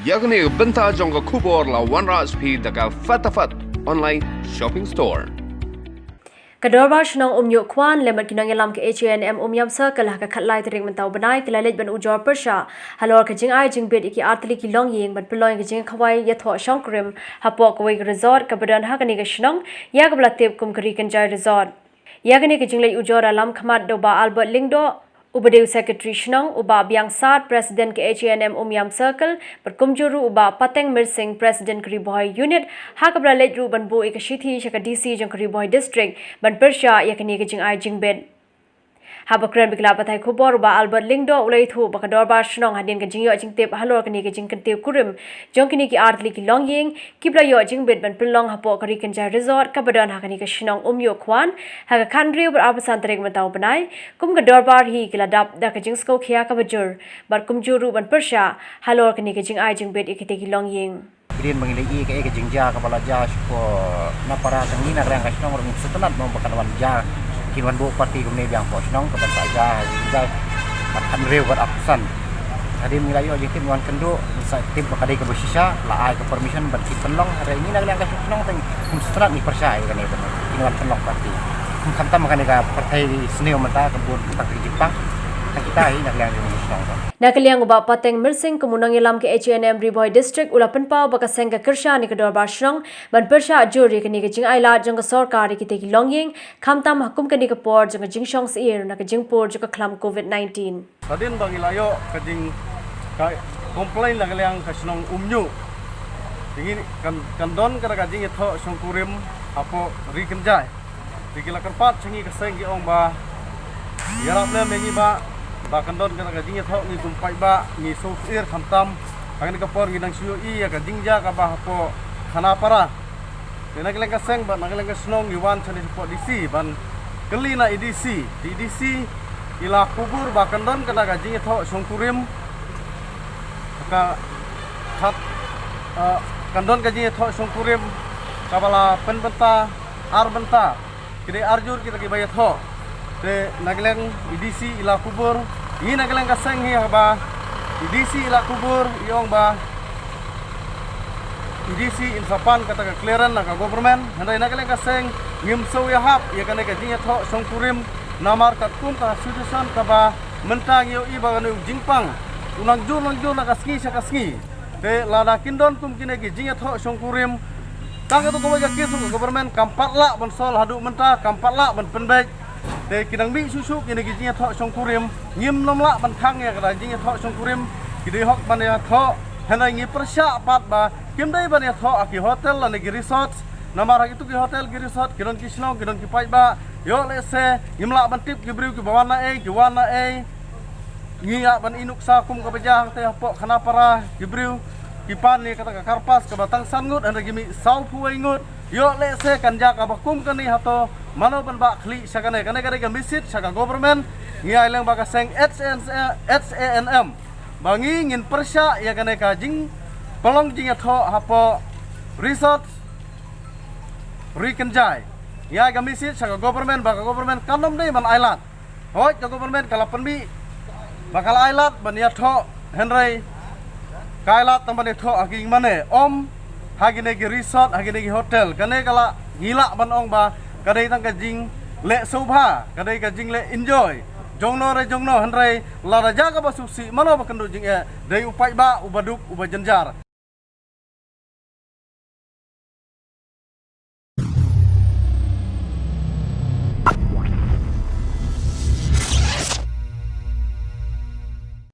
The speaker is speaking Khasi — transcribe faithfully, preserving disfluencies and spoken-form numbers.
Ïa kane ka bynta jong ka khubor la wanrah sha phi da ka Fatafat Online Shopping Store. Ka Dorbar Shnong Umñiuhkwan lem bad ki nongïalam ka H A N M Umiam Circle ha ka khatlai tarik mynta u bnai ki la leit ban ujor pyrshah halor ka jingai jingbit ïa ki artylli ki longïing ban pynlong ïa ka jingkhawai ïathoh shongkurim hapoh kawei ka resort kaba don ha kane ka shnong ïa kaba la tip kum ka Ri Kynjai Resort. Ïa kane ka jingleit ujor la lam khmat da u Bah Albert Lyngdoh, uba dei u Secretary Shnong, u Bah Biang Sad, President ka H A N M Umiam Circle, bad kumjuh ruh u Bah Pateng Myrsing, President ka Ri Bhoi Unit, ha kaba la leit ruh ban buh ïa ka shithi sha ka D C jong ka Ri Bhoi District ban pyrshah ïa kane ka jingai jingbit. Haba kren bad ki lad pathai khubor, u Bah Albert Lyngdoh u la ïathuh ba ka Dorbar Shnong hadien ka jingïoh jingtip halor kane ka jingkyntiew kurim jong kine ki artylli ki longïing kiba la ïoh jingbit ban pynlong hapoh ka Ri Kynjai Resort kaba don ha kane ka shnong Umñiuhkwan ha ka khathynriew bad arphew san tarik mynta u bnai, kum ka dorbar hi ki la dap da ka jingsngewkhia kaba jur bad kumjuh ruh ban pyrshah halor kane ka jingai jingbit ïa kitei ki longïing. Hadien ba ngi la ïohi kaei ka jingjia kaba la jia sha ka Khanapara, te ngi na ka liang ka shnong ruh ngim sngewtynnat mo ba kan wan jia, kin wan buh party kumne biang hapoh shnong, ka ban sa jia, jia ha ka khathynriew bad arphew san. Hadien ngi la ïoh jingtip ngi wan kynduh, ngi sa tip ba ka dei kaba shisha, la ai ka permission ban kin pynlong, hynrei ngi na ka liang ka shnong te ngim sngewtynnat, ngi pyrshah ïa kane ba kin wan pynlong party. Kum khamtam kane ka pyrthei sniew mynta, ka bun kata ka jingpang. Tang kita hi na ka liang ka shnong. Na ka liang u Bah Pateng Myrsing kum u nongïalam ka H A N M Ri Bhoi District u la pynpaw ba ka seng ka kyrshan ïa ka Dorbar Shnong ban pyrshah jur ïa kane ka jingailad jong ka sorkar ïa kitei ki longïing, khamtam ha kum kane ka por jong ka jingshong syier na ka jingpur jong ka khlam COVID nineteen. Hadien ba ngi la ïoh ka jing, ka complain na ka liang ka shnong Umñiuh, te ngi kan, kan don kata ka jingïathoh shongkurim hapoh Ri Kynjai. Te ki la kyrpad sha ngi ka seng, ki ong ba ïarap lem ïa ngi bah, ba kan don kata ka jingïathoh, ngi kum paidbah ngi sngewsyier, khamtam ha kane ka por ngi dang shu ïohi ïa ka jingjia kaba hapoh Khanapara. Te na ka liang ka seng bad na ka liang ka shnong ngi wan shane shapoh D C ban kylli na i D C. Te i D C i la kubur ba kan don kata ka jingïathoh shongkurim, ka khat, eh, kan don ka jingïathoh shongkurim kaba la pynbynta ar bynta. Ki dei ar jur kita kiba ïathoh. Te na ka liang i D C i la kubur, ngi na ka liang ka seng hi haba i D C i la kubur, i ong ba i D C in sa pan kata ka clearance na ka government. Hynrei na ka liang ka seng ngim sngewïahap ïa kane ka jingïathoh shongkurim, namar katkum ka situation kaba mynta ngi ïohi ba kane u jingpang u nang jur nang jur na ka sngi sha ka sngi. Te lada kin don kum kine ki jingïathoh shongkurim, tang katto kawei ka case ruh ka government kam pat lah ban solve, haduh mynta kam pat lah ban pynbeit. Te ki dang mih shuh shuh kine ki jingïathoh shongkurim, ngim nym lah ban thang ïa kata jingïathoh shongkurim. Ki dei hok ban ïathoh, hynrei ngi pyrshah pat ba kim dei ban ïathoh ha ki hotel lane ki resort. Namar ha kitu ki hotel ki resort ki don ki shnong, ki don ki paidbah. Ïoh lehse ngim lah ban tip ki briew kiba wan na ei, ki wan na ei. Ngi ïa ban ïoh nuksa kum kaba jia hangtei hapoh Khanapara, ki briew ki pan ïa kata ka kharpas kaba tang san ngut, hynrei ki mih sawphew wei ngut. Ïoh lehse kan jia kaba kum kane hato, mano ban bah khlieh sha kane. Kane ka dei ka message sha ka government. Ngi ai leng ba ka seng H A N M, H A N M, ba ngi ngin pyrshah ïa kane ka jingpynlong jingïathoh hapoh resort Ri Kynjai. Ngi ai ka message sha ka government ba ka government kan nym dei ban ailad. Hooid, ka government ka la pynmih ba ka la ailad ban ïathoh, hynrei ka ailad tang ban ïathoh ha ki ïingmane, ym ha kine ki resort, ha kine ki hotel. Kane ka la ngi lah ban ong ba ka dei tang ka jingleh sngewbha, ka dei ka jingleh enjoy jongno re jongno, hynrei lada jia kaba sngewsih, mano ba kynduh jingeh? Dei u paidbah uba duk, uba jynjar.